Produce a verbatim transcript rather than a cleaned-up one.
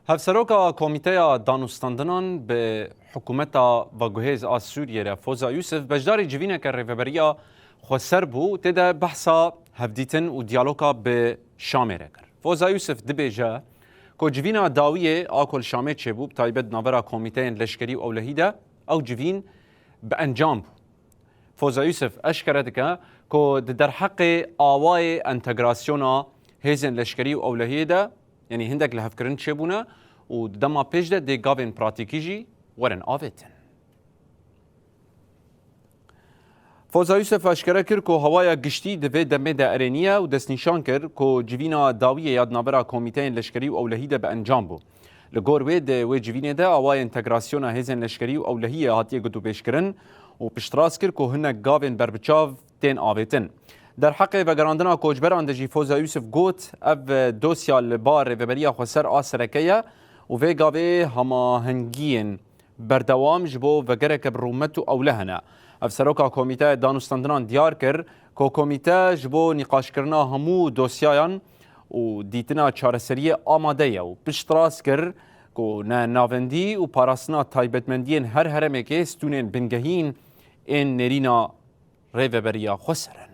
Hevseroka Komîteya Danûstandinan bi hikûmeta veguhêz a Sûriyê re Foza Yûsif beşdarî civîneke rêveberiya xweser bû, tê de behsa hevdîtin û diyaloga bi Şamê re kir. Foza Yûsif dibêje ku civîna dawiyê a ku li Şamê çêbû, bi taybet navbera komîteyên leşkerî û ewlehî de, ew civîn bi encam bû. Foza Yûsif eşkere dike ku di derheqê awayê entegrasyona hêzên leşkerî û ewlehiyê de, yanî hindek lihevkirin çêbûne û di dema pêş de dê gavên pratîkî jî werin avêtin. Foza Yûsif eşkere kir ku hewaya giştî di vê demê de erênî ye û destnîşan kir ku civîna dawiyê ya di navbera komîteyên leşkerî û ewlehî de bi encam bû. Li gor wê, di wê civînê de awayê entegrasyona hêzên leşkerî û ewlehiyê hatiye gotûbêjkirin û piştrast kir ku hinek gavên berbiçav tên avêtin. Derheqê vegerandina koçberan de jî Foza Yûsif got, ev dosya li ba Rêveberiya Xweser a sereke ye û vê gavê hemahengiyên berdewam ji bo vegereke bi rûmet û ewle hene. Hevseroka Komîteya Danûstandinan diyar kir ku komîte ji bo nîqaşkirina hemû dosyayan û dîtina çareseriyê amade ye û piştrast kir ku ne navendî û parastina taybetmendiyên her heremekê stûnên bingehîn ên nêrîna Rêveberiya Xweser in.